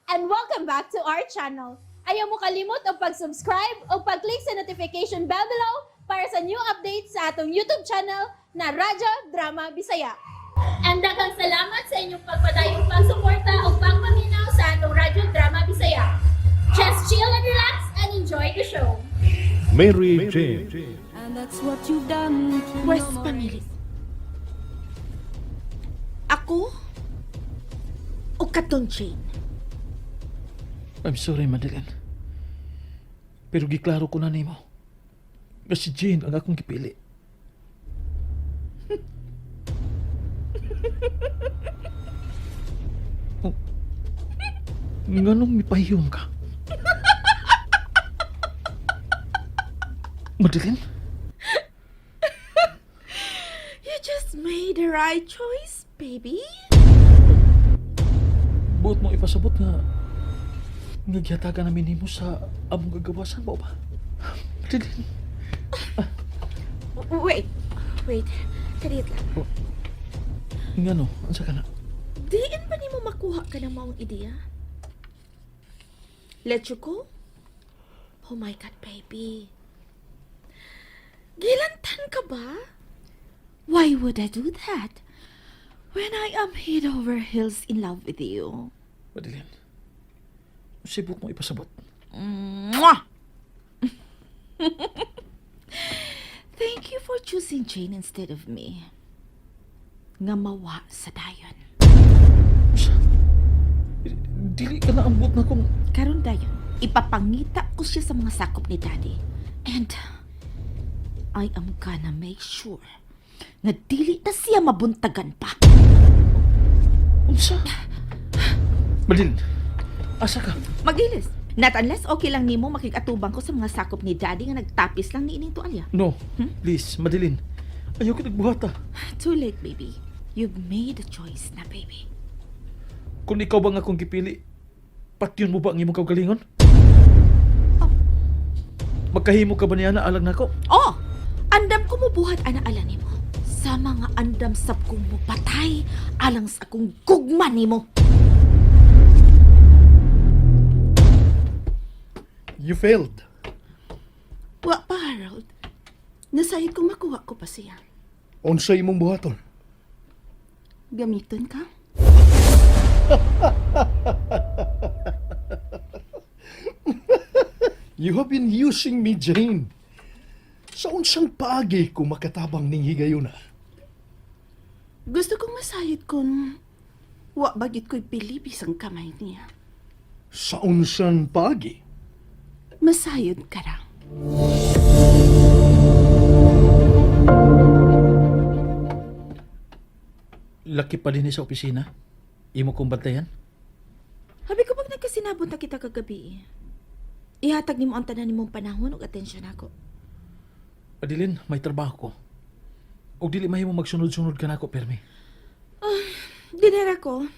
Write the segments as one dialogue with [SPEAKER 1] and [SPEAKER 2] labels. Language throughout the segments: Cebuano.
[SPEAKER 1] And welcome back to our channel. Ayaw mo kalimot og pag-subscribe o pag-click sa notification bell below para sa new updates sa atong YouTube channel na Radyo Drama Bisaya. And daghang salamat sa inyong pagpadayong pagsuporta o pagpaminaw sa atong Radyo Drama Bisaya. Just chill and relax and enjoy the show.
[SPEAKER 2] Mary Jane.
[SPEAKER 3] And that's what you've done to
[SPEAKER 4] Pwes, pamili. Ako? O katong Jane?
[SPEAKER 5] I'm sorry, Madeline. Pero giklaro ko na nimo nga si Jane ang akong gipili. Oh, nganong mipahiyom ka? Madeline?
[SPEAKER 4] You just made the right choice, baby.
[SPEAKER 5] Buot mo ipasabot nga nga gihatagan namin nimo sa among gagawasan ba ba? Madeline,
[SPEAKER 4] Wait. Wait. Kadiyot lang.
[SPEAKER 5] Ngano? Unsa ka na?
[SPEAKER 4] Diin ba nimo makuha ka ng maong ideya? Let you go? Oh my God, baby. Gilantan ka ba? Why would I do that? When I am head over heels in love with you.
[SPEAKER 5] Madeline, sibot mo ipasabot.
[SPEAKER 4] Mwah! Thank you for choosing Jane instead of me. Nga mawa sa dayon.
[SPEAKER 5] Unsa? Dili ka na ambot na kung
[SPEAKER 4] Karon dayon, ipapangita ko siya sa mga sakop ni Daddy. And I am gonna make sure nga dili na siya mabuntagan pa.
[SPEAKER 5] Unsa? Madeline, asa ka?
[SPEAKER 4] Magilis. Not unless okay lang nimo makig-atubang ko sa mga sakop ni Daddy nga nagtapis lang ni ining tualya.
[SPEAKER 5] No, please, Madeline. Ayaw ka nagbuhat ah.
[SPEAKER 4] Too late, baby. You've made a choice na, baby.
[SPEAKER 5] Kung ikaw ba nga akong gipili, patyon mo ba ang imong kaugalingon?
[SPEAKER 4] Oh.
[SPEAKER 5] Magkahimo ka ba niya na alang nako?
[SPEAKER 4] Oh! Andam ko mo buhat ana alang nimo. Sa mga andam sab kong mopatay alang sa akong gugma nimo.
[SPEAKER 2] You failed.
[SPEAKER 6] Wa pa, Harold. Nasayod kong makuha ko pa siya.
[SPEAKER 2] Unsa imong buhaton?
[SPEAKER 6] Gamiton ka?
[SPEAKER 2] You have been using me, Jane. Sa unsang paagi ko makatabang ning higayuna?
[SPEAKER 6] Gusto kong masayod kung wa bagit ko'y pilibis ang kamay niya.
[SPEAKER 2] Sa unsang paagi?
[SPEAKER 6] Masayod ka ra.
[SPEAKER 5] Laki pa din sa opisina. Imo kong bantayan.
[SPEAKER 4] Habi ko pag nagkasinabot na kita kagabi. Ihatag nimo ang tanan nimong panahon ug atensyon ako.
[SPEAKER 5] Madeline, may trabaho ko. Og dili mahimo magsunod-sunod ka nako, permi.
[SPEAKER 4] Dinner ako.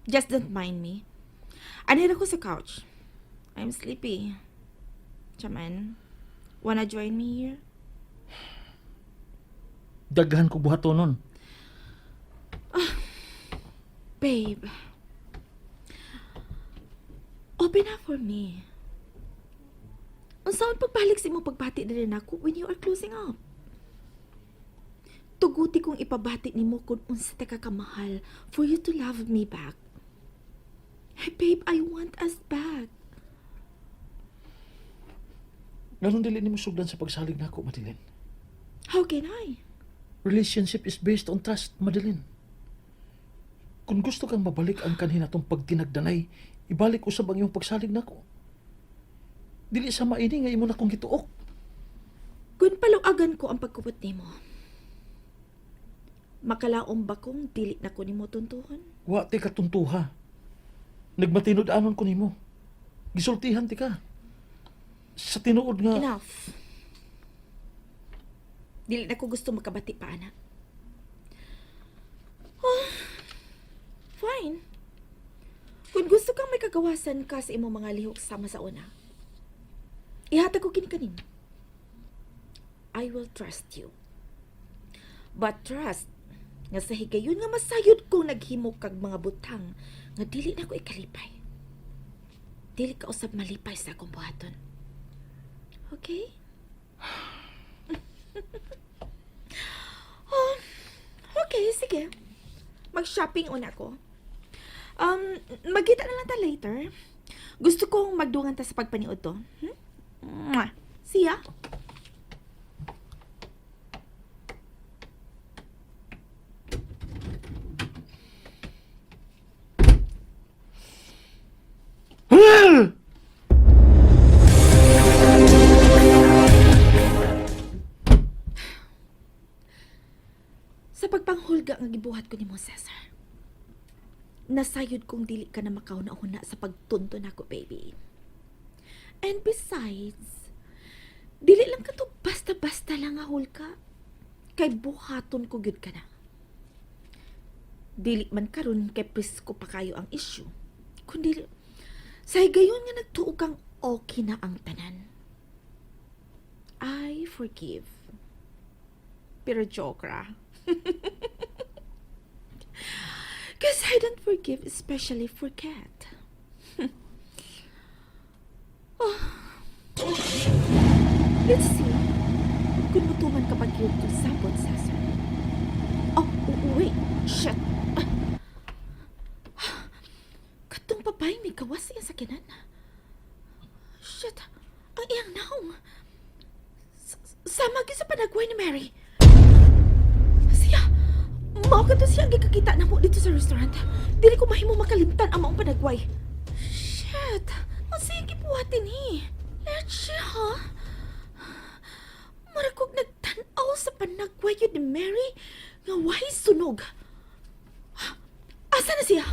[SPEAKER 4] Just don't mind me. Anhir ako sa couch. I'm sleepy. Chaman, wanna join me here?
[SPEAKER 5] Daghan ko buhaton nun.
[SPEAKER 4] Babe. Open up for me. Unsaon pagbalik sa imong pagbati diri nako when you are closing up? Tuguti kong ipabati nimo kung unsa ta ka kamahal for you to love me back. Hey babe, I want us back.
[SPEAKER 5] Nganong dili nimo sugdan sa pagsalig nako, Madeline?
[SPEAKER 4] How can I?
[SPEAKER 5] Relationship is based on trust, Madeline. Kung gusto kang mabalik ang kanhi natong pagtinagdanay, ibalik usab ang iyong pagsalig nako. Dili sa maini nga imo na kong gituok.
[SPEAKER 4] Kung paluagan ko ang pagkupot nimo, makalaom ba kong dili na ko nimo tuntuhon?
[SPEAKER 5] Wa ti katuntuha. Nagmatinud-anon ko nimo. Gisultihan ti ka. Sa tinuod nga
[SPEAKER 4] Enough. Dili na ko gusto makabati pa, anak. Oh, fine. Kung gusto kang may kagawasan ka sa imong mga lihok sama sa una, ihatag ko kini kanimo. I will trust you. But trust nga sa higayon nga masayod kong naghimo kag mga butang nga dili na ko ikalipay. Dili ka usab malipay sa akong buhaton. Okay? Oh, okay, sige. Mag-shopping una ko. Magkita na lang ta later. Gusto kong magdungan ta sa pagpaniod to. Hmm? Mwah. See ya. Sa pagpanghulga nga gibuhat ko nimo, Cesar. Nasayod kong dili ka na makauna-una sa pagtunto nako, baby. And besides, dili lang ka to basta-basta lang nga hulka. Kay buhaton ko gyud ka na. Dili man karon kay presko pa kayo ang issue. Kundi sa higayon nga nagtuo kang okay na ang tanan. I forgive. Pero joke ra. Because I don't forgive, especially forget. Oh. Let's see. Kung mutuman ka pag yun to sabot, Cesar. Oh, wait. Shit. Katong babae may gawas iya sa kinan. Shit. Ang iyang naong. Sama gyud sa panagway ni Mary. Siya! Mao ka to siya ang gikakita na mo dito sa restaurant. Dili ko mahimo makalimtan ang maong panagway. Shit! Ang sige gibuhatin ni. Leche, ha? Mura kog nagtan-aw sa panagway yun ni Mary nga way sunog. Asa na siya?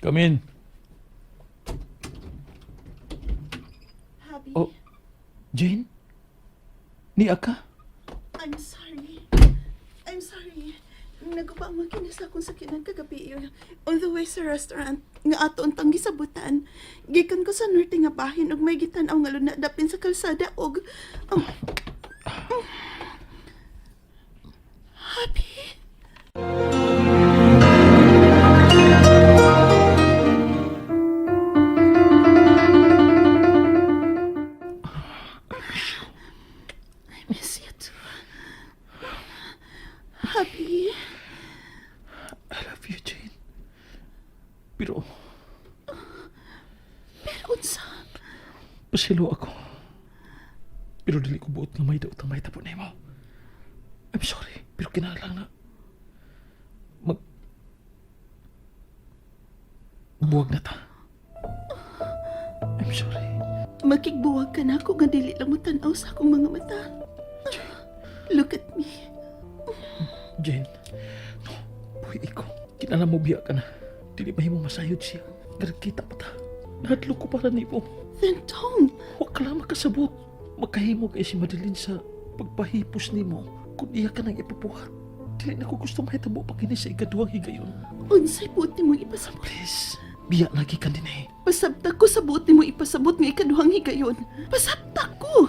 [SPEAKER 5] Come in.
[SPEAKER 6] Happy,
[SPEAKER 5] Oh. Jane? Ni ka?
[SPEAKER 6] I'm sorry. I'm sorry. Naguba ang makina sa akong sakinan kagabi. On the way sa restaurant, nga ato ang tanggi sa butan. Gikan ko sa norte nga bahin ug may gitan-aw nga luna dapin sa kalsada og Happy. I miss you too. Happy.
[SPEAKER 5] I love you, Jane. Pero,
[SPEAKER 6] Pero unsa?
[SPEAKER 5] pasilo ako. Pero dili ko buot nga may daot ang mahitabo nimo. I'm sorry, pero kinahanglan na mag buwag na ta. I'm sorry.
[SPEAKER 6] Makigbuwag ka na ako nga dili lang mo tan-aw sa akong mga mata. Look at me.
[SPEAKER 5] Jane, no, buhi ko. Kinala mo biya ka na. Dili mahimo masayod siya. Kita pa ta. Nahadlok ko para nimo.
[SPEAKER 6] Then don't.
[SPEAKER 5] Wa ka lang makasabot. Makahimo kay si Madeline sa pagpahipos nimo kung iya ka nang ipapuhat. Dili na ko gusto mahitabo pa kini sa ikaduhang higayon.
[SPEAKER 6] Unsay buot nimo ipasabot?
[SPEAKER 5] Please, biya lagi ka din eh.
[SPEAKER 6] Pasabta ko sa buot nimo ipasabot nga ikaduhang higayon. Pasabta ko.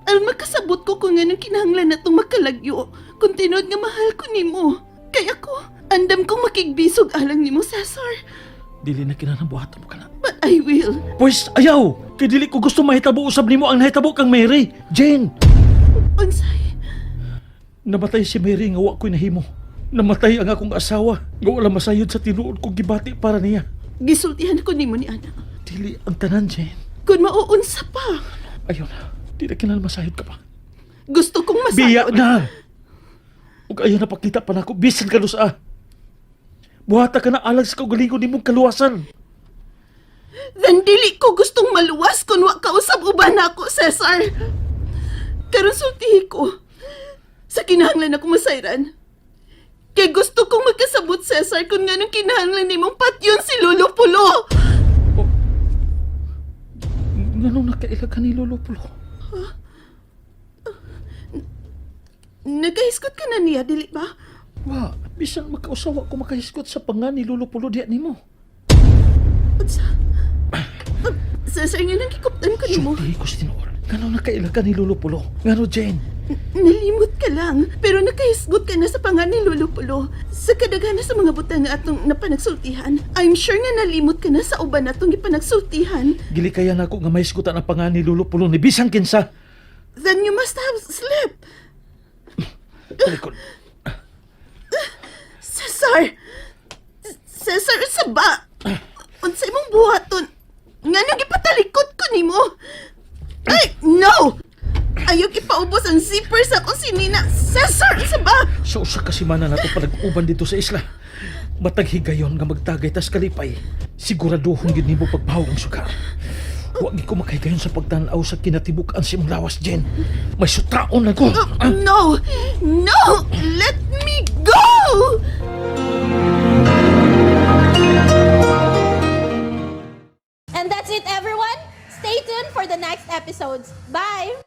[SPEAKER 6] Aron makasabot ko kung anong kinahanglan natong makalagyo. Kung tinuod nga mahal ko nimo. Kay ako, andam kong makigbisog alang nimo, Cesar.
[SPEAKER 5] Dili na kinahanglan buhaton mo ka na.
[SPEAKER 6] But I will.
[SPEAKER 5] Pwes, ayaw! Kay dili ko gusto mahitabo usab nimo ang nahitabo kang Mary. Jane!
[SPEAKER 6] Unsay?
[SPEAKER 5] Namatay si Mary nga wa ko'y nahimo. Namatay ang akong asawa nga wala masayod sa tinuod kong gibati para niya.
[SPEAKER 6] Gisultihan ko nimo ni Ana.
[SPEAKER 5] Dili ang tanan, Jane.
[SPEAKER 6] Kung mauunsa pa,
[SPEAKER 5] Ayaw na. Di na kinahanglan masayod ka pa.
[SPEAKER 6] gusto kong masayod.
[SPEAKER 5] Biya na! Ug ayaw na pakita pa nako bisan ka sa. Buhata ka na alang sa kaugalingon nimong kaluwasan.
[SPEAKER 6] Then dili ko gustong maluwas kung wa kausap uban nako, Cesar. Karon sultihi ko. Sa kinahanglan ako masayran. Kay gusto kong magkasabot, Cesar, kung nganong kinahanglan nimong patyon si Lolo Pulo.
[SPEAKER 5] Nganong nakaila ka ni Lolo Pulo?
[SPEAKER 6] Nagahiskot ka na niya, dili ba?
[SPEAKER 5] Wa, bisan makausawa ko makahiskot sa panga ni Lolo Pulo diya nimo.
[SPEAKER 6] Unsa? Cesar, nga nang gikuptan ko nimo.
[SPEAKER 5] Sultihi ko sa tinuod. Nganong nakaila ka ni Lolo Pulo? Ngano, Jane?
[SPEAKER 6] Nalimot ka lang, pero nakahisgot ka na sa pangan ni Lolo Pulo. Sa kadaghanan sa mga butang nga atong napanagsultihan, I'm sure nga nalimot ka na sa uban atong gipanagsultihan.
[SPEAKER 5] Gilikayan ako nga mahisgutan ang pangan ni Lolo Pulo ni bisan kinsa.
[SPEAKER 6] Then you must have slept.
[SPEAKER 5] Talikod.
[SPEAKER 6] Cesar! Cesar, sa ba? Unsa imong buhaton? Ngano gipatalikod ko nimo? Ay, no! Ayaw ipaubos ang zipper sa akong sinina. Cesar, sa ba?
[SPEAKER 5] Sa usa ka semana nato panag-uban dito sa isla. Matag higayon nga magtagay tas kalipay. Siguraduhon gid nimo pagbahog ang sugar. Wa gid ko makahigayon sa pagtan-aw sa kinatibuk-an sa imong lawas, Jen. May sutraon na ko.
[SPEAKER 6] No! No! Let me go!
[SPEAKER 1] And that's it, everyone. Stay tuned for the next episodes. Bye!